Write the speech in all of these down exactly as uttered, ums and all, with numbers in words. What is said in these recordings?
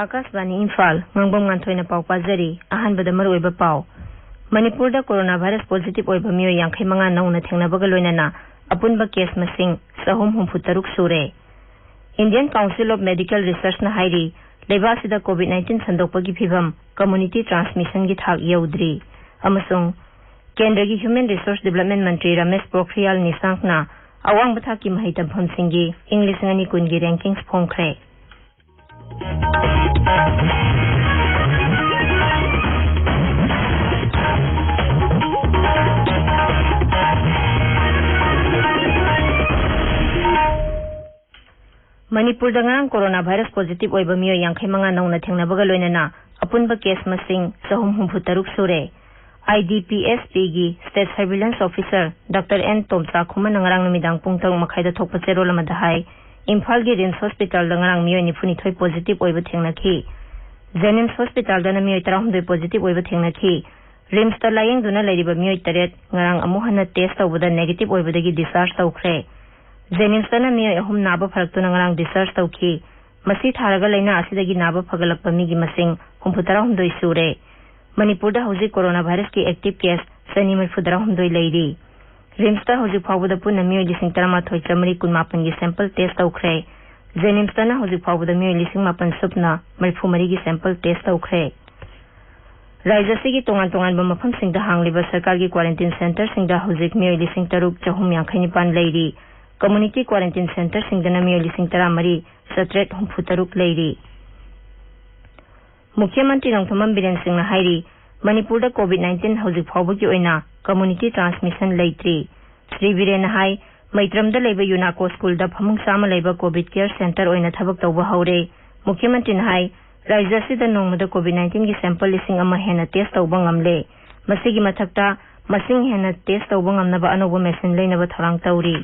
ꯑꯥꯀꯥꯁꯕꯥꯅꯤ ꯏꯝꯐꯥꯜ, ꯉꯥꯡꯕꯝ ꯉꯥꯟꯊꯣꯏꯅ ꯄꯥꯎ ꯄꯥꯖꯔꯤ꯫ ꯑꯍꯥꯟꯕꯗ ꯃꯔꯨꯑꯣꯏꯕ ꯄꯥꯎ꯫ ꯃꯅꯤꯄꯨꯔꯗ ꯀꯣꯔꯣꯅꯥ ꯚꯥꯏꯔꯁ ꯄꯣꯖꯤꯇꯤꯚ ꯑꯣꯏꯕ ꯃꯤꯑꯣꯏ ꯌꯥꯡꯈꯩ ꯃꯉꯥ ꯅꯧꯅ ꯊꯦꯡꯅꯕꯒ ꯂꯣꯏꯅꯅ ꯑꯄꯨꯟꯕ ꯀꯦꯁ ꯃꯁꯤꯡ ꯆꯍꯨꯝ ꯍꯨꯝꯐꯨ ꯇꯔꯨꯛ ꯁꯨꯔꯦ꯫ Indian Council of Medical Researchꯅ ꯍꯥꯏꯔꯤ, ꯂꯩꯕꯥꯛ ꯑꯁꯤꯗ ꯀꯣꯚꯤꯗ ꯅꯥꯏꯟꯇꯤꯟ ꯁꯟꯗꯣꯛꯄꯒꯤ ꯐꯤꯚꯝ, ꯀꯝꯃ꯭ꯌꯨꯅꯤꯇꯤ ꯇ꯭ꯔꯥꯟꯁꯃꯤꯁꯟꯒꯤ ꯊꯥꯛ ꯌꯧꯗ꯭ꯔꯤ꯫ ꯑꯃꯁꯨꯡ ꯀꯦꯟꯗ꯭ꯔꯒꯤ ꯍ꯭ꯌꯨꯃꯦꯟ ꯔꯤꯁꯣꯔꯁ ꯗꯤꯕ꯭ꯂꯞꯃꯦꯟ ꯃꯟꯇ꯭ꯔꯤ ꯔꯃꯦꯁ ꯄꯣꯈ꯭ꯔꯤꯌꯥꯜ ꯅꯤꯁꯥꯡꯛꯅ ꯑꯋꯥꯡꯕ ꯊꯥꯛꯀꯤ ꯃꯍꯩ ꯇꯝꯐꯝꯁꯤꯡꯒꯤ ꯏꯪ ꯂꯤꯁꯤꯡ ꯑꯅꯤ ꯀꯨꯟꯒꯤ ꯔꯦꯡꯀꯤꯡꯁ ꯐꯣꯡꯈ꯭ꯔꯦ꯫ ꯃꯅꯤꯄꯨꯔꯗ ꯉꯔꯥꯡ ꯀꯣꯔꯣꯅꯥ ꯚꯥꯏꯔꯁ ꯄꯣꯖꯤꯇꯤꯚ ꯑꯣꯏꯕ ꯃꯤꯑꯣꯏ ꯌꯥꯡꯈꯩ ꯃꯉꯥ ꯅꯧꯅ ꯊꯦꯡꯅꯕꯒ ꯂꯣꯏꯅꯅ ꯑꯄꯨꯟꯕ ꯀꯦꯁ ꯃꯁꯤꯡ ꯆꯍꯨꯝ ꯍꯨꯝꯐꯨ ꯇꯔꯨꯛ ꯁꯨꯔꯦ꯫ ꯑꯥꯏ ꯗꯤ ꯄꯤ ꯑꯦꯁ ꯄꯤꯒꯤ state surveillance officer doctor N ꯇꯣꯝꯆꯥꯈꯨꯃꯟꯅ ꯉꯔꯥꯡ ꯅꯨꯃꯤꯗꯥꯡ ꯄꯨꯡ ꯇꯔꯨꯛ ꯃꯈꯥꯏꯗ ꯊꯣꯛꯄ ꯆꯦꯔꯣꯜ ꯑꯃꯗ ꯍꯥꯏ, ꯏꯝꯐꯥꯜꯒꯤ ꯔꯤꯝꯁ ꯍꯣꯁꯄꯤꯇꯥꯜꯗ ꯉꯔꯥꯡ ꯃꯤꯑꯣꯏ ꯅꯤꯐꯨ ꯅꯤꯊꯣꯏ ꯄꯣꯖꯤꯇꯤꯚ ꯑꯣꯏꯕ ꯊꯦꯡꯅꯈꯤ꯫ ꯖꯦꯅꯤꯝꯁ ꯍꯣꯁꯄꯤꯇꯥꯜꯗꯅ ꯃꯤꯑꯣꯏ ꯇꯔꯥꯍꯨꯝꯗꯣꯏ ꯄꯣꯖꯤꯇꯤꯚ ꯑꯣꯏꯕ ꯊꯦꯡꯅꯈꯤ꯫ ꯔꯤꯝꯁꯇ ꯂꯥꯌꯦꯡꯗꯨꯅ ꯂꯩꯔꯤꯕ ꯃꯤꯑꯣꯏ ꯇꯔꯦꯠ ꯉꯔꯥꯡ ꯑꯃꯨꯛ ꯍꯟꯅ ꯇꯦꯁ ꯇꯧꯕꯗ ꯅꯦꯒꯦꯇꯤꯚ ꯑꯣꯏꯕꯗꯒꯤ ꯗꯤꯁꯆꯥꯔꯖ ꯇꯧꯈ꯭ꯔꯦ꯫ ꯖꯦꯅꯤꯝꯁꯇꯅ ꯃꯤꯑꯣꯏ ꯑꯍꯨꯝ ꯅꯥꯕ ꯐꯔꯛꯇꯨꯅ ꯉꯔꯥꯡ ꯗꯤꯁꯆꯥꯔꯖ ꯇꯧꯈꯤ꯫ ꯃꯁꯤ ꯊꯥꯔꯒ ꯂꯥꯏꯅꯥ ꯑꯁꯤꯗꯒꯤ ꯅꯥꯕ ꯐꯒꯠꯂꯛꯄ ꯃꯤꯒꯤ ꯃꯁꯤꯡ ꯍꯨꯝꯐꯨ ꯇꯔꯥꯍꯨꯝꯗꯣꯏ ꯁꯨꯔꯦ꯫ ꯃꯅꯤꯄꯨꯔꯗ ꯍꯧꯖꯤꯛ ꯀꯣꯔꯣꯅꯥ ꯚꯥꯏꯔꯁꯀꯤ ꯑꯦꯛꯇꯤꯚ ꯀꯦꯁ ꯆꯅꯤ ꯃꯔꯤꯐꯨ ꯇꯔꯥꯍꯨꯝꯗꯣꯏ ꯂꯩꯔꯤ꯫ ꯔꯤꯝꯁꯇ ꯍꯧꯖꯤꯛ ꯐꯥꯎꯕꯗ ꯄꯨꯟꯅ ꯃꯤꯑꯣꯏ ꯂꯤꯁꯤꯡ ꯇꯔꯥꯃꯥꯊꯣꯏ ꯆꯥꯃꯔꯤ ꯀꯨꯟꯃꯥꯄꯟꯒꯤ ꯁꯦꯝꯄꯜ ꯇꯦꯁ ꯇꯧꯈ꯭ꯔꯦ꯫ ꯖꯦꯅꯤꯝꯁꯇꯅ ꯍꯧꯖꯤꯛ ꯐꯥꯎꯕꯗ ꯃꯤꯑꯣꯏ ꯂꯤꯁꯤꯡ ꯃꯥꯄꯟ ꯁꯨꯞꯅ ꯃꯔꯤꯐꯨ ꯃꯔꯤꯒꯤ ꯁꯦꯝꯄꯜ ꯇꯦꯁ ꯇꯧꯈ꯭ꯔꯦ꯫ ꯔꯥꯖ꯭ꯌ ꯑꯁꯤꯒꯤ ꯇꯣꯉꯥꯟ ꯇꯣꯉꯥꯟꯕ ꯃꯐꯝꯁꯤꯡꯗ ꯍꯥꯡꯂꯤꯕ ꯁꯔꯀꯥꯔꯒꯤ ꯀ꯭ꯋꯥꯔꯦꯟꯇꯤꯟ ꯁꯦꯟꯇꯔꯁꯤꯡꯗ ꯍꯧꯖꯤꯛ ꯃꯤꯑꯣꯏ ꯂꯤꯁꯤꯡ ꯇꯔꯨꯛ ꯆꯍꯨꯝ ꯌꯥꯡꯈꯩ ꯅꯤꯄꯥꯟ ꯂꯩꯔꯤ꯫ ꯀꯝꯃ꯭ꯌꯨꯅꯤꯇꯤ ꯀ꯭ꯋꯥꯔꯦꯟꯇꯤꯟ ꯁꯦꯟꯇꯔꯁꯤꯡꯗꯅ ꯃꯤꯑꯣꯏ ꯂꯤꯁꯤꯡ ꯇꯔꯥꯃꯔꯤ ꯆꯥꯇ꯭ꯔꯦꯠ ꯍꯨꯝꯐꯨ ꯇꯔꯨꯛ ꯂꯩꯔꯤ꯫ ꯃꯨꯈ꯭ꯌ ꯃꯟꯇ꯭ꯔꯤ ꯅꯣꯡꯊꯣꯝꯕꯝ ꯕꯤꯔꯦꯟ ꯁꯤꯡꯅ ꯍꯥꯏꯔꯤ, ꯃꯅꯤꯄꯨꯔꯗ ꯀꯣꯚꯤꯗ ꯅꯥꯏꯟꯇꯤꯟ ꯍꯧꯖꯤꯛ ꯐꯥꯎꯕꯒꯤ ꯑꯣꯏꯅ ꯀꯝꯃ꯭ꯌꯨꯅꯤꯇꯤ ꯇ꯭ꯔꯥꯟꯁꯃꯤꯁꯟ ꯂꯩꯇ꯭ꯔꯤ꯫ ꯁ꯭ꯔꯤ ꯕꯤꯔꯦꯟꯅ ꯍꯥꯏ, ꯃꯩꯇ꯭ꯔꯝꯗ ꯂꯩꯕ ꯌꯨꯅꯥꯀꯣ ꯁ꯭ꯀꯨꯜꯗ ꯐꯃꯨꯡ ꯆꯥꯝꯃ ꯂꯩꯕ ꯀꯣꯚꯤꯗ ꯀꯦꯌꯔ ꯁꯦꯟꯇꯔ ꯑꯣꯏꯅ ꯊꯕꯛ ꯇꯧꯕ ꯍꯧꯔꯦ꯫ ꯃꯨꯈ꯭ꯌ ꯃꯟꯇ꯭ꯔꯤꯅ ꯍꯥꯏ, ꯔꯥꯖ꯭ꯌ ꯑꯁꯤꯗ ꯅꯣꯡꯃꯗ ꯀꯣꯚꯤꯗ ꯅꯥꯏꯟꯇꯤꯟꯒꯤ ꯁꯦꯝꯄꯜ ꯂꯤꯁꯤꯡ ꯑꯃ ꯍꯦꯟꯅ ꯇꯦꯁ ꯇꯧꯕ ꯉꯝꯂꯦ꯫ ꯃꯁꯤꯒꯤ ꯃꯊꯛꯇ ꯃꯁꯤꯡ ꯍꯦꯟꯅ ꯇꯦꯁ ꯇꯧꯕ ꯉꯝꯅꯕ ꯑꯅꯧꯕ ꯃꯦꯁꯤꯟ ꯂꯩꯅꯕ ꯊꯧꯔꯥꯡ ꯇꯧꯔꯤ꯫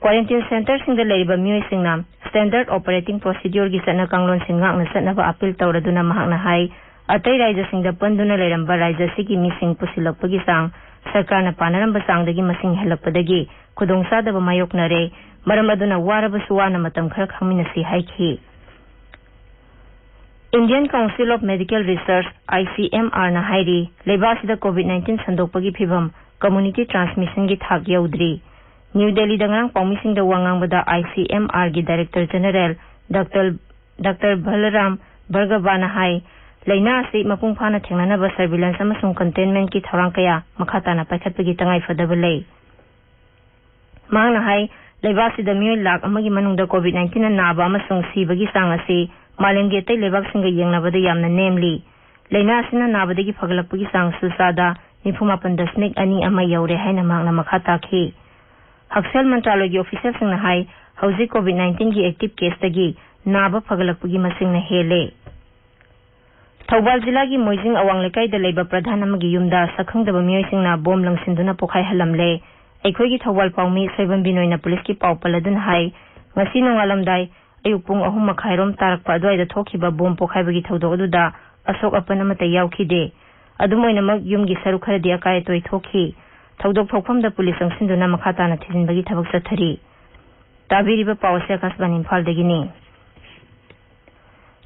ꯀ꯭ꯋꯥꯔꯦꯟꯇꯤꯟ ꯁꯦꯟꯇꯔꯁꯤꯡꯗ ꯂꯩꯔꯤꯕ ꯃꯤꯑꯣꯏꯁꯤꯡꯅ ꯁ꯭ꯇꯦꯟꯗꯔꯗ ꯑꯣꯄꯔꯦꯇꯤꯡ ꯄ꯭ꯔꯣꯁꯤꯗ꯭ꯌꯨꯔꯒꯤ ꯆꯠꯅ ꯀꯥꯡꯂꯣꯟꯁꯤꯡ ꯉꯥꯛꯅ ꯆꯠꯅꯕ ꯑꯥꯄꯤꯜ ꯇꯧꯔꯗꯨꯅ ꯃꯍꯥꯛꯅ ꯍꯥꯏ, ꯑꯇꯩ ꯔꯥꯖ꯭ꯌꯁꯤꯡꯗ ꯄꯟꯗꯨꯅ ꯂꯩꯔꯝꯕ ꯔꯥꯖ꯭ꯌ ꯑꯁꯤꯒꯤ ꯃꯤꯁꯤꯡ ꯄꯨꯁꯤꯜꯂꯛꯄꯒꯤ ꯆꯥꯡ ꯁꯔꯀꯥꯔꯅ ꯄꯥꯅꯔꯝꯕ ꯆꯥꯡꯗꯒꯤ ꯃꯁꯤꯡ ꯍꯦꯜꯂꯛꯄꯗꯒꯤ ꯈꯨꯗꯣꯡꯆꯥꯗꯕ ꯃꯥꯌꯣꯛꯅꯔꯦ꯫ ꯃꯔꯝ ꯑꯗꯨꯅ ꯋꯥꯔꯕꯁꯨ ꯋꯥꯅ ꯃꯇꯝ ꯈꯔ ꯈꯥꯡꯃꯤꯟꯅꯁꯤ ꯍꯥꯏꯈꯤ꯫ Indian Council of Medical Research, I C M R ꯅ ꯍꯥꯏꯔꯤ, ꯂꯩꯕꯥꯛ ꯑꯁꯤꯗ COVID nineteen ꯁꯟꯗꯣꯛꯄꯒꯤ ꯐꯤꯚꯝ, community transmission ꯒꯤ ꯊꯥꯛ ꯌꯧꯗ꯭ꯔꯤ꯫ ꯅ꯭ꯌꯨ ꯗꯦꯜꯂꯤꯗ ꯉꯔꯥꯡ ꯄꯥꯎꯃꯤꯁꯤꯡꯗ ꯋꯥ ꯉꯥꯡꯕꯗ I C M R ꯒꯤ Director General Doctor Doctor ꯕꯂꯔꯥꯝ ꯚꯥꯔꯒꯚꯅ ꯍꯥꯏ, ꯂꯥꯏꯅꯥ ꯑꯁꯤ ꯃꯄꯨꯡ ꯐꯥꯅ ꯊꯦꯡꯅꯅꯕ surveillance ꯑꯃꯁꯨꯡ containment ꯀꯤ ꯊꯧꯔꯥꯡ ꯀꯌꯥ ꯃꯈꯥ ꯇꯥꯅ ꯄꯥꯏꯈꯠꯄꯒꯤ ꯇꯉꯥꯏ ꯐꯗꯕ ꯂꯩ꯫ ꯃꯍꯥꯛꯅ ꯍꯥꯏ, ꯂꯩꯕꯥꯛꯁꯤꯗ ꯃꯤꯑꯣꯏ ꯂꯥꯈ ꯑꯃꯒꯤ ꯃꯅꯨꯡꯗ COVID nineteen ꯅ ꯅꯥꯕ ꯑꯃꯁꯨꯡ ꯁꯤꯕꯒꯤ ꯆꯥꯡ ꯑꯁꯤ ꯃꯥꯂꯦꯝꯒꯤ ꯑꯇꯩ ꯂꯩꯕꯥꯛꯁꯤꯡꯒ ꯌꯦꯡꯅꯕꯗ ꯌꯥꯝꯅ ꯅꯦꯝꯂꯤ꯫ ꯂꯥꯏꯅꯥ ꯑꯁꯤꯅ ꯅꯥꯕꯗꯒꯤ ꯐꯒꯠꯂꯛꯄꯒꯤ ꯆꯥꯡꯁꯨ ꯆꯥꯗ ꯅꯤꯐꯨ ꯃꯥꯄꯟ ꯗꯁꯃꯤꯛ ꯑꯅꯤ ꯑꯃ ꯌꯧꯔꯦ ꯍꯥꯏꯅ ꯃꯍꯥꯛꯅ ꯃꯈꯥ ꯇꯥꯈꯤ꯫ ꯍꯛꯁꯦꯜ ꯃꯟꯇ꯭ꯔꯥꯂꯣꯏꯒꯤ official ꯁꯤꯡꯅ ꯍꯥꯏ, ꯍꯧꯖꯤꯛ COVID nineteen ꯒꯤ active case ꯇꯒꯤ ꯅꯥꯕ ꯐꯒꯠꯂꯛꯄꯒꯤ ꯃꯁꯤꯡꯅ ꯍꯦꯜꯂꯦ꯫ ꯊꯧꯕꯥꯜ ꯖꯤꯂꯥꯒꯤ ꯃꯣꯏꯖꯤꯡ ꯑꯋꯥꯡ ꯂꯩꯀꯥꯏꯗ ꯂꯩꯕ ꯄ꯭ꯔꯙꯥꯟ ꯑꯃꯒꯤ ꯌꯨꯝꯗ ꯁꯛꯈꯪꯗꯕ ꯃꯤꯑꯣꯏꯁꯤꯡꯅ ꯕꯣꯝ ꯂꯪꯁꯤꯟꯗꯨꯅ ꯄꯣꯈꯥꯏꯍꯜꯂꯝꯂꯦ꯫ ꯑꯩꯈꯣꯏꯒꯤ ꯊꯧꯕꯥꯜ ꯄꯥꯎꯃꯤ ꯁꯣꯏꯕꯝ ꯕꯤꯅꯣꯏꯅ ꯄꯨꯂꯤꯁꯀꯤ ꯄꯥꯎ ꯄꯜꯂꯗꯨꯅ ꯍꯥꯏ, ꯉꯁꯤ ꯅꯣꯡꯉꯥꯜꯂꯝꯗꯥꯏ ꯑꯌꯨꯛ ꯄꯨꯡ ꯑꯍꯨꯝ ꯃꯈꯥꯏꯔꯣꯝ ꯇꯥꯔꯛꯄ ꯑꯗꯨꯋꯥꯏꯗ ꯊꯣꯛꯈꯤꯕ ꯕꯣꯝ ꯄꯣꯈꯥꯏꯕꯒꯤ ꯊꯧꯗꯣꯛ ꯑꯗꯨꯗ ꯑꯁꯣꯛ ꯑꯄꯟ ꯑꯃꯠꯇ ꯌꯥꯎꯈꯤꯗꯦ꯫ ꯑꯗꯨꯝ ꯑꯣꯏꯅꯃꯛ, ꯌꯨꯝꯒꯤ ꯁꯔꯨꯛ ꯈꯔꯗꯤ ꯑꯀꯥꯏ ꯑꯇꯣꯏ ꯊꯣꯛꯈꯤ꯫ ꯊꯧꯗꯣꯛ ꯊꯣꯛꯐꯝꯗ ꯄꯨꯂꯤꯁ ꯆꯪꯁꯤꯟꯗꯨꯅ ꯃꯈꯥ ꯇꯥꯅ ꯊꯤꯖꯤꯟꯕꯒꯤ ꯊꯕꯛ ꯆꯠꯊꯔꯤ꯫ ꯇꯥꯕꯤꯔꯤꯕ ꯄꯥꯎ ꯑꯁꯤ ꯑꯀꯥꯁꯕꯥꯅꯤ ꯏꯝꯐꯥꯜꯗꯒꯤꯅꯤ꯫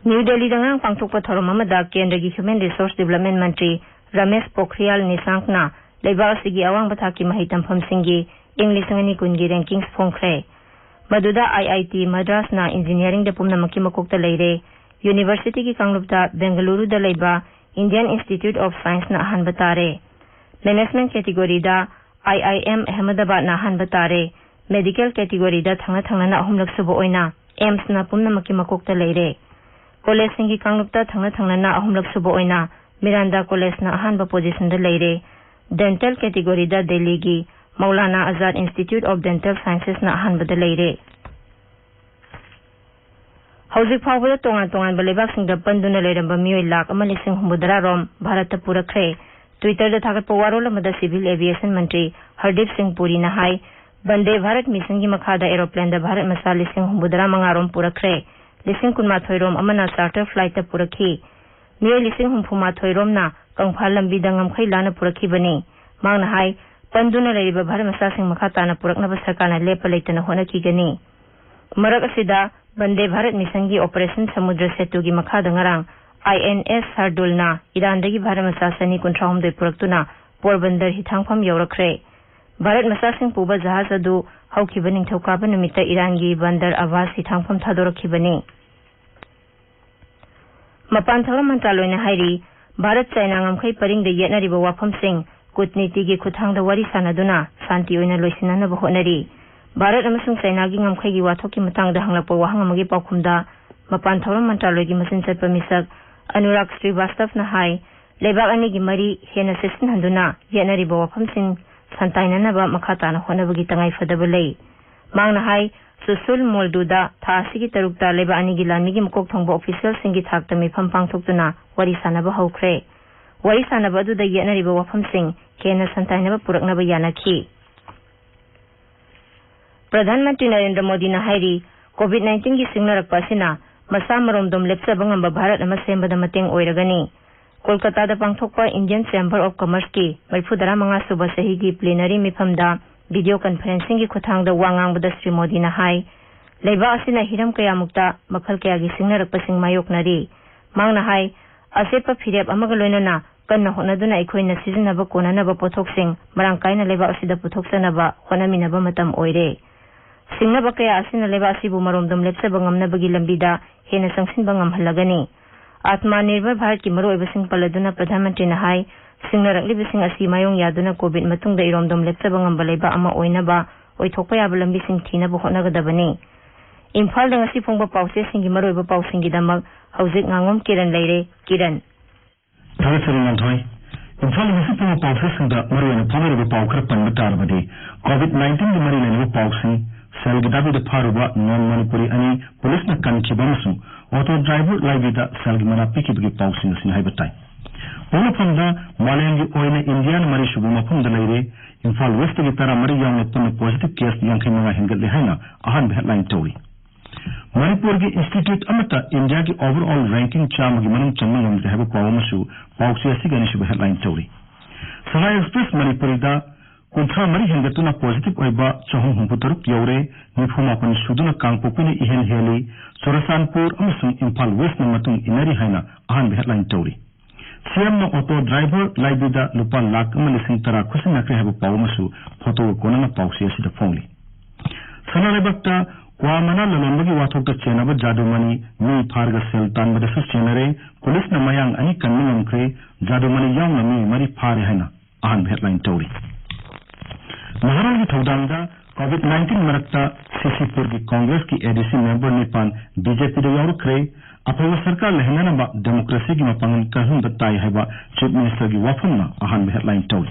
ꯅ꯭ꯌꯨ ꯗꯦꯜꯂꯤꯗ ꯉꯔꯥꯡ ꯄꯥꯡꯊꯣꯛꯄ ꯊꯧꯔꯝ ꯑꯃꯗ ꯀꯦꯟꯗ꯭ꯔꯒꯤ Human Resource Development ꯃꯟꯇ꯭ꯔꯤ ꯔꯃꯦꯁ ꯄꯣꯈ꯭ꯔꯤꯌꯥꯜ ꯅꯤꯁꯥꯡꯛꯅ ꯂꯩꯕꯥꯛ ꯑꯁꯤꯒꯤ ꯑꯋꯥꯡꯕ ꯊꯥꯛꯀꯤ ꯃꯍꯩ ꯇꯝꯐꯝꯁꯤꯡꯒꯤ ꯏꯪ ꯂꯤꯁꯤꯡ ꯑꯅꯤ ꯀꯨꯟꯒꯤ rankings ꯐꯣꯡꯈ꯭ꯔꯦ꯫ ꯃꯗꯨꯗ I I T ꯃꯗ꯭ꯔꯥꯁꯅ engineering ꯗ ꯄꯨꯝꯅꯃꯛꯀꯤ ꯃꯀꯣꯛꯇ ꯂꯩꯔꯦ꯫ University ꯒꯤ ꯀꯥꯡꯂꯨꯞꯇ ꯕꯦꯡꯒꯂꯨꯔꯨꯗ ꯂꯩꯕ Indian Institute of Science ꯅ ꯑꯍꯥꯟꯕ ꯇꯥꯔꯦ꯫ Management category the I I M ꯑꯍꯃꯗꯕꯥꯗꯅ ꯑꯍꯥꯟꯕ ꯇꯥꯔꯦ꯫ Medical category ꯗ ꯊꯪꯅ ꯊꯪꯅꯅ ꯑꯍꯨꯝꯂꯛ ꯁꯨꯕ ꯑꯣꯏꯅ AIIMS ꯅ ꯄꯨꯝꯅꯃꯛꯀꯤ ꯃꯀꯣꯛꯇ ꯂꯩꯔꯦ꯫ College ꯁꯤꯡꯒꯤ ꯀꯥꯡꯂꯨꯞꯇ ꯊꯪꯅ ꯊꯪꯅꯅ ꯑꯍꯨꯝꯂꯛ ꯁꯨꯕ ꯑꯣꯏꯅ ꯃꯤꯔꯥꯟꯗꯥ College ꯅ ꯑꯍꯥꯟꯕ position ꯗ ꯂꯩꯔꯦ꯫ Dental category ꯗ ꯗꯦꯜꯂꯤꯒꯤ Maulana Azad Institute of Dental Sciences ꯅ ꯑꯍꯥꯟꯕꯗ ꯂꯩꯔꯦ꯫ ꯍꯧꯖꯤꯛ ꯐꯥꯎꯕꯗ ꯇꯣꯉꯥꯟ ꯇꯣꯉꯥꯟꯕ ꯂꯩꯕꯥꯛꯁꯤꯡꯗ ꯄꯟꯗꯨꯅ ꯂꯩꯔꯝꯕ ꯃꯤꯑꯣꯏ ꯂꯥꯈ ꯑꯃ ꯂꯤꯁꯤꯡ ꯍꯨꯝꯐꯨꯇꯔꯥ ꯔꯣꯝ ꯚꯥꯔꯠꯇ ꯄꯨꯔꯛꯈ꯭ꯔꯦ꯫ Twitter ꯗ ꯊꯥꯒꯠꯄ ꯋꯥꯔꯣꯜ ꯑꯃꯗ Civil Aviation ꯃꯟꯇ꯭ꯔꯤ ꯍꯔꯗꯤꯞ ꯁꯤꯡ ꯄꯨꯔꯤꯅ ꯍꯥꯏ, ꯕꯟꯗꯦ ꯚꯥꯔꯠ ꯃꯤꯁꯟꯒꯤ ꯃꯈꯥꯗ aeroplane ꯗ ꯚꯥꯔꯠ ꯃꯆꯥ ꯂꯤꯁꯤꯡ ꯍꯨꯝꯐꯨꯇꯔꯥ ꯃꯉꯥ ꯔꯣꯝ ꯄꯨꯔꯛꯈ꯭ꯔꯦ꯫ ꯂꯤꯁꯤꯡ ꯀꯨꯟꯃꯥꯊꯣꯏ ꯔꯣꯝ ꯑꯃꯅ charter flight ꯇ ꯄꯨꯔꯛꯈꯤ꯫ ꯃꯤꯑꯣꯏ ꯂꯤꯁꯤꯡ ꯍꯨꯝꯐꯨ ꯃꯥꯊꯣꯏ ꯔꯣꯝꯅ ꯀꯪꯐꯥꯜ ꯂꯝꯕꯤꯗ ꯉꯝꯈꯩ ꯂꯥꯟꯅ ꯄꯨꯔꯛꯈꯤꯕꯅꯤ꯫ ꯃꯍꯥꯛꯅ ꯍꯥꯏ, ꯄꯟꯗꯨꯅ ꯂꯩꯔꯤꯕ ꯚꯥꯔꯠ ꯃꯆꯥꯁꯤꯡ ꯃꯈꯥ ꯇꯥꯅ ꯄꯨꯔꯛꯅꯕ ꯁꯔꯀꯥꯔꯅ ꯂꯦꯞꯄ ꯂꯩꯇꯅ ꯍꯣꯠꯅꯈꯤꯒꯅꯤ꯫ ꯃꯔꯛ ꯑꯁꯤꯗ ꯕꯟꯗꯦ ꯚꯥꯔꯠ ꯃꯤꯁꯟꯒꯤ ꯑꯣꯄꯔꯦꯁꯟ ꯁꯃꯨꯗ꯭ꯔ ꯁꯦꯇꯨꯒꯤ ꯃꯈꯥꯗ ꯉꯔꯥꯡ ꯑꯥꯏ ꯑꯦꯟ ꯑꯦꯁ ꯁꯥꯔꯗꯨꯜꯅ ꯏꯔꯥꯟꯗꯒꯤ ꯚꯥꯔꯠ ꯃꯆꯥ ꯆꯅꯤ ꯀꯨꯟꯊ꯭ꯔꯥ ꯍꯨꯝꯗꯣꯏ ꯄꯨꯔꯛꯇꯨꯅ ꯄꯣꯔꯕꯟꯗꯔ ꯍꯤꯊꯥꯡꯐꯝ ꯌꯧꯔꯛꯈ꯭ꯔꯦ꯫ ꯚꯥꯔꯠ ꯃꯆꯥꯁꯤꯡ ꯄꯨꯕ ꯖꯍꯥꯖ ꯑꯗꯨ ꯍꯧꯈꯤꯕ ꯅꯤꯡꯊꯧꯀꯥꯕ ꯅꯨꯃꯤꯠꯇ ꯏꯔꯥꯟꯒꯤ ꯕꯟꯗꯔ ꯑꯕꯥꯁ ꯍꯤꯊꯥꯡꯐꯝ ꯊꯥꯗꯣꯔꯛꯈꯤꯕꯅꯤ꯫ ꯃꯄꯥꯟ ꯊꯧꯔꯝ ꯃꯟꯇ꯭ꯔꯥꯂꯣꯏꯅ ꯍꯥꯏꯔꯤ, ꯚꯥꯔꯠ ꯆꯥꯏꯅꯥ ꯉꯝꯈꯩ ꯄꯔꯤꯡꯗ ꯌꯦꯠꯅꯔꯤꯕ ꯋꯥꯐꯝꯁꯤꯡ ꯀꯨꯠꯅꯤꯇꯤꯒꯤ ꯈꯨꯠꯊꯥꯡꯗ ꯋꯥꯔꯤ ꯁꯥꯟꯅꯗꯨꯅ ꯁꯥꯟꯇꯤ ꯑꯣꯏꯅ ꯂꯣꯏꯁꯤꯟꯅꯅꯕ ꯍꯣꯠꯅꯔꯤ꯫ ꯚꯥꯔꯠ ꯑꯃꯁꯨꯡ ꯆꯥꯏꯅꯥꯒꯤ ꯉꯝꯈꯩꯒꯤ ꯋꯥꯊꯣꯛꯀꯤ ꯃꯇꯥꯡꯗ ꯍꯪꯂꯛꯄ ꯋꯥꯍꯪ ꯑꯃꯒꯤ ꯄꯥꯎꯈꯨꯝꯗ ꯃꯄꯥꯟ ꯊꯧꯔꯝ ꯃꯟꯇ꯭ꯔꯥꯂꯣꯏꯒꯤ ꯃꯆꯤꯟ ꯆꯠꯄ ꯃꯤꯁꯛ ꯑꯅꯨꯔꯥꯒ ꯁ꯭ꯔꯤꯕꯥꯁꯇꯕꯅ ꯍꯥꯏ, ꯂꯩꯕꯥꯛ ꯑꯅꯤꯒꯤ ꯃꯔꯤ ꯍꯦꯟꯅ ꯆꯦꯠꯁꯤꯟꯍꯟꯗꯨꯅ ꯌꯦꯠꯅꯔꯤꯕ ꯋꯥꯐꯝꯁꯤꯡ ꯁꯟꯇꯥꯏꯅꯅꯕ ꯃꯈꯥ ꯇꯥꯅ ꯍꯣꯠꯅꯕꯒꯤ ꯇꯉꯥꯏꯐꯗꯕ ꯂꯩ꯫ ꯃꯍꯥꯛꯅ ꯍꯥꯏ, ꯁꯨꯁꯨꯜ ꯃꯣꯜꯗꯨꯗ ꯊꯥ ꯑꯁꯤꯒꯤ ꯇꯔꯨꯛꯇ ꯂꯩꯕꯥꯛ ꯑꯅꯤꯒꯤ ꯂꯥꯟꯃꯤꯒꯤ ꯃꯀꯣꯛ ꯊꯣꯡꯕ ꯑꯣꯐꯤꯁꯤꯌꯦꯜꯁꯤꯡꯒꯤ ꯊꯥꯛꯇ ꯃꯤꯐꯝ ꯄꯥꯡꯊꯣꯛꯇꯨꯅ ꯋꯥꯔꯤ ꯁꯥꯟꯅꯕ ꯍꯧꯈ꯭ꯔꯦ꯫ ꯋꯥꯔꯤ ꯁꯥꯟꯅꯕ ꯑꯗꯨꯗ ꯌꯦꯠꯅꯔꯤꯕ ꯋꯥꯐꯝꯁꯤꯡ ꯍꯦꯟꯅ ꯁꯟꯇꯥꯏꯅꯕ ꯄꯨꯔꯛꯅꯕ ꯌꯥꯅꯈꯤ꯫ ꯄ꯭ꯔꯙꯥꯟ ꯃꯟꯇ꯭ꯔꯤ ꯅꯔꯦꯟꯗ꯭ꯔ ꯃꯣꯗꯤꯅ ꯍꯥꯏꯔꯤ, ꯀꯣꯚꯤꯗ ꯅꯥꯏꯟꯇꯤꯟꯒꯤ ꯁꯤꯡꯅꯔꯛꯄ ꯑꯁꯤꯅ ꯃꯁꯥ ꯃꯔꯣꯝꯗꯣꯝ ꯂꯦꯞꯆꯕ ꯉꯝꯕ ꯚꯥꯔꯠ ꯑꯃ ꯁꯦꯝꯕꯗ ꯃꯇꯦꯡ ꯑꯣꯏꯔꯒꯅꯤ꯫ ꯀꯣꯜꯀꯇꯥꯗ ꯄꯥꯡꯊꯣꯛꯄ ꯏꯟꯗꯤꯌꯟ ꯆꯦꯝꯕꯔ ꯑꯣꯐ ꯀꯃꯔꯁꯀꯤ ꯃꯔꯤꯐꯨ ꯇꯔꯥ ꯃꯉꯥ ꯁꯨꯕ ꯆꯍꯤꯒꯤ ꯄ꯭ꯂꯦꯅꯔꯤ ꯃꯤꯐꯝꯗ ꯚꯤꯗꯤꯑꯣ ꯀꯟꯐꯔꯦꯟꯁꯤꯡꯒꯤ ꯈꯨꯠꯊꯥꯡꯗ ꯋꯥ ꯉꯥꯡꯕꯗ ꯁ꯭ꯔꯤ ꯃꯣꯗꯤꯅ ꯍꯥꯏ, ꯂꯩꯕꯥꯛ ꯑꯁꯤꯅ ꯍꯤꯔꯝ ꯀꯌꯥꯃꯨꯛꯇ ꯃꯈꯜ ꯀꯌꯥꯒꯤ ꯁꯤꯡꯅꯔꯛꯄꯁꯤꯡ ꯃꯥꯌꯣꯛꯅꯔꯤ꯫ ꯃꯍꯥꯛꯅ ꯍꯥꯏ, ꯑꯆꯦꯠꯄ ꯐꯤꯔꯦꯞ ꯑꯃꯒ ꯂꯣꯏꯅꯅ ꯀꯟꯅ ꯍꯣꯠꯅꯗꯨꯅ ꯑꯩꯈꯣꯏꯅ ꯁꯤꯖꯤꯟꯅꯕ ꯀꯣꯟꯅꯅꯕ ꯄꯣꯠꯊꯣꯛꯁꯤꯡ ꯃꯔꯥꯡ ꯀꯥꯏꯅ ꯂꯩꯕꯥꯛ ꯑꯁꯤꯗ ꯄꯨꯊꯣꯛꯆꯅꯕ ꯍꯣꯠꯅꯃꯤꯟꯅꯕ ꯃꯇꯝ ꯑꯣꯏꯔꯦ꯫ ꯁꯤꯡꯅꯕ ꯀꯌꯥ ꯑꯁꯤꯅ ꯂꯩꯕꯥꯛ ꯑꯁꯤꯕꯨ ꯃꯔꯣꯝꯗꯣꯝ ꯂꯦꯞꯆꯕ ꯉꯝꯅꯕꯒꯤ ꯂꯝꯕꯤꯗ ꯍꯦꯟꯅ ꯆꯪꯁꯤꯟꯕ ꯉꯝꯍꯜꯂꯒꯅꯤ꯫ ꯑꯥꯇꯃꯥ ꯅꯤꯔꯚꯔ ꯚꯥꯔꯠꯀꯤ ꯃꯔꯨꯑꯣꯏꯕꯁꯤꯡ ꯄꯜꯂꯗꯨꯅ ꯄ꯭ꯔꯙꯥꯟ ꯃꯟꯇ꯭ꯔꯤꯅ ꯍꯥꯏ, ꯁꯤꯡꯅꯔꯛꯂꯤꯕꯁꯤꯡ ꯑꯁꯤ ꯃꯥꯌꯣꯡ ꯌꯥꯗꯨꯅ ꯀꯣꯚꯤꯗ ꯃꯇꯨꯡꯗ ꯏꯔꯣꯝꯗꯣꯝ ꯂꯦꯞꯆꯕ ꯉꯝꯕ ꯂꯩꯕꯥꯛ ꯑꯃ ꯑꯣꯏꯅꯕ ꯑꯣꯏꯊꯣꯛꯄ ꯌꯥꯕ ꯂꯝꯕꯤꯁꯤꯡ ꯊꯤꯅꯕ ꯍꯣꯠꯅꯒꯗꯕꯅꯤ꯫ ꯏꯝꯐꯥꯜꯗ ꯉꯁꯤ ꯐꯣꯡꯕ ꯄꯥꯎꯆꯦꯁꯤꯡꯒꯤ ꯃꯔꯨꯑꯣꯏꯕ ꯄꯥꯎꯁꯤꯡꯒꯤꯗꯃꯛ ꯍꯧꯖꯤꯛ ꯉꯥꯉꯣꯝ ꯀꯤꯔꯟ ꯂꯩꯔꯦ꯫ ꯀꯤꯔꯟ꯫ ꯊꯥꯒꯠꯆꯔꯤ, ꯉꯥꯟꯊꯣꯏ꯫ ꯏꯝꯐꯥꯜ ꯉꯁꯤ ꯄꯨꯡ ꯄꯥꯎꯆꯦꯁꯤꯡꯗ ꯃꯔꯨꯑꯣꯏꯅ ꯐꯣꯡꯅꯔꯤꯕ ꯄꯥꯎ ꯈꯔ ꯄꯟꯕ ꯇꯥꯔꯕꯗꯤ, ꯀꯣꯚꯤꯗ ꯅꯥꯏꯟꯇꯤꯟꯒꯤ ꯃꯔꯤ ꯂꯩꯅꯕ ꯄꯥꯎꯁꯤꯡ, ꯁꯦꯜꯒꯤ ꯗꯥꯕꯤꯗ ꯐꯥꯔꯨꯕ ꯅꯣꯟ ꯃꯅꯤꯄꯨꯔꯤ ꯑꯅꯤ ꯄꯨꯂꯤꯁꯅ ꯀꯟꯈꯤꯕ ꯑꯃꯁꯨꯡ ꯑꯣꯇꯣ ꯗ꯭ꯔꯥꯏꯚꯔ ꯂꯥꯏꯕꯤꯗ ꯁꯦꯜꯒꯤ ꯃꯅꯥ ꯄꯤꯈꯤꯕꯒꯤ ꯄꯥꯎꯁꯤꯡ ꯑꯁꯤꯅꯤ ꯍꯥꯏꯕ ꯇꯥꯏ꯫ ꯄꯣꯛꯅꯐꯝꯗ ꯃꯥꯂꯦꯝꯒꯤ ꯑꯣꯏꯅ ꯏꯟꯗꯤꯌꯥꯅ ꯃꯔꯤꯁꯨꯕ ꯃꯐꯝꯗ ꯂꯩꯔꯦ꯫ ꯏꯝꯐꯥꯜ ꯋꯦꯁꯇꯒꯤ ꯇꯔꯥꯃꯔꯤ ꯌꯥꯎꯅ ꯄꯨꯟꯅ ꯄꯣꯖꯤꯇꯤꯚ ꯀꯦꯁ ꯌꯥꯡꯈꯩ ꯃꯉꯥ ꯍꯦꯟꯒꯠꯂꯦ ꯍꯥꯏꯅ ꯑꯍꯥꯟꯕ ꯍꯦꯗꯂꯥꯏꯟ ꯇꯧꯔꯤ꯫ ꯃꯅꯤꯄꯨꯔꯒꯤ ꯏꯟꯁꯇꯤꯇ꯭ꯌꯨꯠ ꯑꯃꯠꯇ ꯏꯟꯗꯤꯌꯥꯒꯤ ꯑꯣꯚꯔꯑꯣꯜ ꯔꯦꯡꯀꯤꯡ ꯆꯥꯝꯃꯒꯤ ꯃꯅꯨꯡ ꯆꯟꯕ ꯉꯝꯗ꯭ꯔꯦ ꯍꯥꯏꯕ ꯄꯥꯎ ꯑꯃꯁꯨ ꯄꯥꯎꯆꯦ ꯑꯁꯤꯒꯤ ꯑꯅꯤꯁꯨꯕ ꯍꯦꯗꯂꯥꯏꯟ ꯇꯧꯔꯤ꯫ ꯁꯉꯥꯏ ꯑꯦꯛꯁꯄ꯭ꯔꯦꯁ ꯃꯅꯤꯄꯨꯔꯤꯗ ꯀꯨꯟꯊ꯭ꯔꯥ ꯃꯔꯤ ꯍꯦꯟꯒꯠꯇꯨꯅ positive ꯑꯣꯏꯕ ꯆꯍꯨꯝ ꯍꯨꯝꯐꯨ ꯇꯔꯨꯛ ꯌꯧꯔꯦ, ꯅꯤꯐꯨ ꯃꯥꯄꯟ ꯁꯨꯗꯨꯅ ꯀꯥꯡꯄꯣꯛꯄꯤꯅ ꯏꯍꯦꯟ ꯍꯦꯜꯂꯤ, ꯆꯨꯔꯆꯥꯟꯄꯨꯔ ꯑꯃꯁꯨꯡ ꯏꯝꯐꯥꯜ ꯋꯦꯁꯅ ꯃꯇꯨꯡ ꯏꯟꯅꯔꯤ ꯍꯥꯏꯅ ꯑꯍꯥꯟꯕ headline ꯇꯧꯔꯤ꯫ ꯁꯤ ꯑꯦꯝꯅ auto driver ꯂꯥꯏꯕꯤꯗ ꯂꯨꯄꯥ ꯂꯥꯈ ꯑꯃ ꯂꯤꯁꯤꯡ ꯇꯔꯥ ꯈꯨꯠꯁꯤꯟꯅꯈ꯭ꯔꯦ ꯍꯥꯏꯕ ꯄꯥꯎ ꯑꯃꯁꯨ ꯐꯣꯇꯣꯒ ꯀꯣꯟꯅꯅ ꯄꯥꯎꯆꯦ ꯑꯁꯤꯗ ꯐꯣꯡꯂꯤ꯫ ꯁꯅꯥ ꯂꯩꯕꯥꯛꯇ ꯀ꯭ꯋꯥ ꯃꯅꯥ ꯂꯂꯣꯟꯕꯒꯤ ꯋꯥꯊꯣꯛꯇ ꯆꯦꯟꯅꯕ ꯖꯥꯗꯨꯃꯅꯤ ꯃꯤ ꯐꯥꯔꯒ ꯁꯦꯜ ꯇꯥꯟꯕꯗꯁꯨ ꯆꯦꯟꯅꯔꯦ, ꯄꯨꯂꯤꯁꯅ ꯃꯌꯥꯡ ꯑꯅꯤ ꯀꯟꯕ ꯉꯝꯈ꯭ꯔꯦ, ꯖꯥꯗꯨꯃꯅꯤ ꯌꯥꯎꯅ ꯃꯤ ꯃꯔꯤ ꯐꯥꯔꯦ ꯍꯥꯏꯅ ꯑꯍꯥꯟꯕ headline ꯇꯧꯔꯤ꯫ ꯃꯍꯥꯔꯥꯖꯒꯤ ꯊꯧꯗꯥꯡꯗ COVID nineteen ꯃꯔꯛꯇ ꯁꯤꯁꯤꯄꯨꯔꯒꯤ ꯀꯣꯡꯒ꯭ꯔꯦꯁꯀꯤ ADC member ꯅꯤꯄꯥꯟ BJPꯗ ꯌꯥꯎꯔꯛꯈ꯭ꯔꯦ꯫ ꯑꯐꯕ ꯁꯔꯀꯥꯔ ꯂꯩꯍꯟꯅꯅꯕ democracyꯒꯤ ꯃꯄꯥꯡꯒꯜ ꯀꯜꯍꯟꯕ ꯇꯥꯏ ꯍꯥꯏꯕ Chief Ministerꯒꯤ ꯋꯥꯐꯝꯅ ꯑꯍꯥꯟꯕ headline ꯇꯧꯔꯤ꯫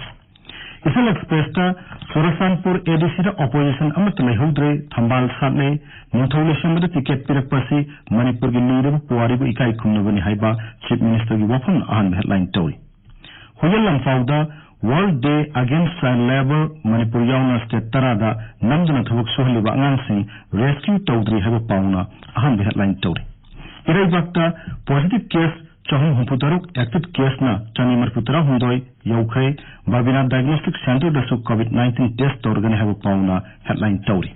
ꯏꯝꯐꯥꯜ Expressꯇ ꯆꯨꯔꯆꯥꯟꯄꯨꯔ ADCꯗ opposition ꯑꯃꯠꯇ ꯂꯩꯍꯧꯗ꯭ꯔꯦ, ꯊꯝꯕꯥꯜ ꯁꯥꯠꯂꯦ, ꯅꯤꯡꯊꯧ ꯂꯣꯏꯁꯪꯕꯗ ticket ꯄꯤꯔꯛꯄ ꯑꯁꯤ ꯃꯅꯤꯄꯨꯔꯒꯤ ꯂꯤꯔꯕ ꯄꯨꯋꯥꯔꯤꯕꯨ ꯏꯀꯥꯏ ꯈꯨꯝꯅꯕꯅꯤ ꯍꯥꯏꯕ Chief Ministerꯒꯤ ꯋꯥꯐꯝꯅ ꯑꯍꯥꯟꯕ headline ꯇꯧꯔꯤ꯫ ꯍꯨꯏꯌꯦꯟ ꯂꯝꯐꯥꯎꯗ World Day Against Child Labour Manipur ꯌꯥꯎꯅ state ꯇꯔꯥꯗ ꯅꯝꯗꯨꯅ ꯊꯕꯛ ꯁꯨꯍꯜꯂꯤꯕ ꯑꯉꯥꯡꯁꯤꯡ rescue ꯇꯧꯗ꯭ꯔꯤ ꯍꯥꯏꯕ ꯄꯥꯎꯅ ꯑꯍꯥꯟꯕ headline ꯇꯧꯔꯤ꯫ ꯏꯔꯩꯕꯥꯛꯇ positive case ꯆꯍꯨꯝ ꯍꯨꯝꯐꯨ ꯇꯔꯨꯛ, active caseꯅ ꯆꯅꯤ ꯃꯔꯤꯐꯨ ꯇꯔꯥꯍꯨꯝꯗꯣꯏ ꯌꯧꯈ꯭ꯔꯦ꯫ ꯕꯥꯕꯤꯅꯥ diagnostic centreꯗꯁꯨ COVID nineteen test ꯇꯧꯔꯒꯅꯤ ꯍꯥꯏꯕ ꯄꯥꯎꯅ headline ꯇꯧꯔꯤ꯫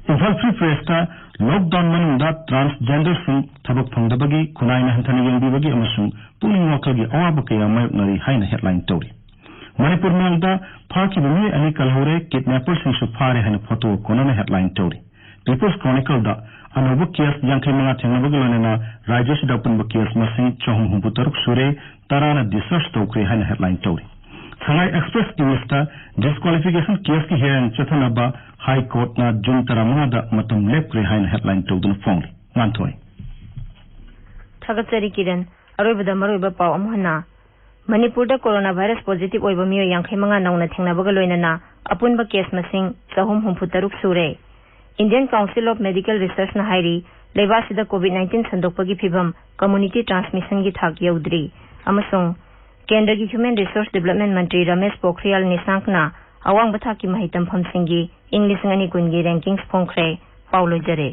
ꯏꯝꯐꯥꯜ Free Pressꯇ lockdown ꯃꯅꯨꯡꯗ transgenderꯁꯤꯡ ꯊꯕꯛ ꯐꯪꯗꯕꯒꯤ, ꯈꯨꯟꯅꯥꯏꯅ ꯍꯟꯊꯅ ꯌꯦꯡꯕꯤꯕꯒꯤ ꯑꯃꯁꯨꯡ ꯄꯨꯛꯅꯤꯡ ꯋꯥꯈꯜꯒꯤ ꯑꯋꯥꯕ ꯀꯌꯥ ꯃꯥꯌꯣꯛꯅꯔꯤ ꯍꯥꯏꯅ headline ꯇꯧꯔꯤ꯫ ꯃꯅꯤꯄꯨꯔ ꯃꯦꯜꯗ ꯐꯥꯈꯤꯕ ꯃꯤꯑꯣꯏ ꯑꯅꯤ ꯀꯜꯍꯧꯔꯦ, kidnapperꯁꯤꯡꯁꯨ ꯐꯥꯔꯦ ꯍꯥꯏꯅ ꯐꯣꯇꯣ ꯀꯣꯟꯅꯅ headline ꯇꯧꯔꯤ꯫ People's Chronicleꯗ ꯑꯅꯧꯕ case ꯌꯥꯡꯈꯩ ꯃꯉꯥ ꯊꯦꯡꯅꯕꯒ ꯂꯣꯏꯅꯅ ꯔꯥꯖ꯭ꯌꯁꯤꯗ ꯑꯄꯨꯟꯕ case ꯃꯁꯤꯡ ꯆꯍꯨꯝ ꯍꯨꯝꯐꯨ ꯇꯔꯨꯛ ꯁꯨꯔꯦ, ꯇꯔꯥꯅ discharge ꯇꯧꯈ꯭ꯔꯦ ꯍꯥꯏꯅ headline ꯇꯧꯔꯤ꯫ ꯁꯉꯥꯏ Express Englishꯇ disqualification caseꯀꯤ hearing ꯆꯠꯊꯅꯕ High Courtꯅ June ꯇꯔꯥꯃꯉꯥꯗ ꯃꯇꯝ ꯂꯦꯞꯈ꯭ꯔꯦ ꯍꯥꯏꯅ headline ꯇꯧꯗꯨꯅ ꯐꯣꯡꯂꯤ꯫ ꯉꯥꯟꯊꯣꯏ꯫ ꯊꯥꯒꯠꯆꯔꯤ ꯀꯤꯔꯟ꯫ ꯑꯔꯣꯏꯕꯗ ꯃꯔꯨꯑꯣꯏꯕ ꯄꯥꯎ ꯑꯃꯨꯛ ꯍꯟꯅ꯫ ꯃꯅꯤꯄꯨꯔꯗ coronavirus positive ꯑꯣꯏꯕ ꯃꯤꯑꯣꯏ ꯌꯥꯡꯈꯩ ꯃꯉꯥ ꯅꯧꯅ ꯊꯦꯡꯅꯕꯒ ꯂꯣꯏꯅꯅ ꯑꯄꯨꯟꯕ case ꯃꯁꯤꯡ ꯆꯍꯨꯝ ꯍꯨꯝꯐꯨ ꯇꯔꯨꯛ ꯁꯨꯔꯦ꯫ Indian Council of Medical Researchꯅ ꯍꯥꯏꯔꯤ, ꯂꯩꯕꯥꯛꯁꯤꯗ COVID nineteen ꯁꯟꯗꯣꯛꯄꯒꯤ ꯐꯤꯚꯝ community transmissionꯒꯤ ꯊꯥꯛ ꯌꯧꯗ꯭ꯔꯤ꯫ ꯑꯃꯁꯨꯡ ꯀꯦꯟꯗ꯭ꯔꯒꯤ Human Resource Development ꯃꯟꯇ꯭ꯔꯤ ꯔꯃꯦꯁ ꯄꯣꯈ꯭ꯔꯤꯌꯥꯜ ꯅꯤꯁꯥꯡꯛꯅ ꯑꯋꯥꯡꯕ ꯊꯥꯛꯀꯤ ꯃꯍꯩ ꯇꯝꯐꯝꯁꯤꯡꯒꯤ ꯏꯪ ꯂꯤꯁꯤꯡ ꯑꯅꯤ ꯀꯨꯟꯒꯤ rankings ꯐꯣꯡꯈ꯭ꯔꯦ꯫ ꯄꯥꯎ ꯂꯣꯏꯖꯔꯦ꯫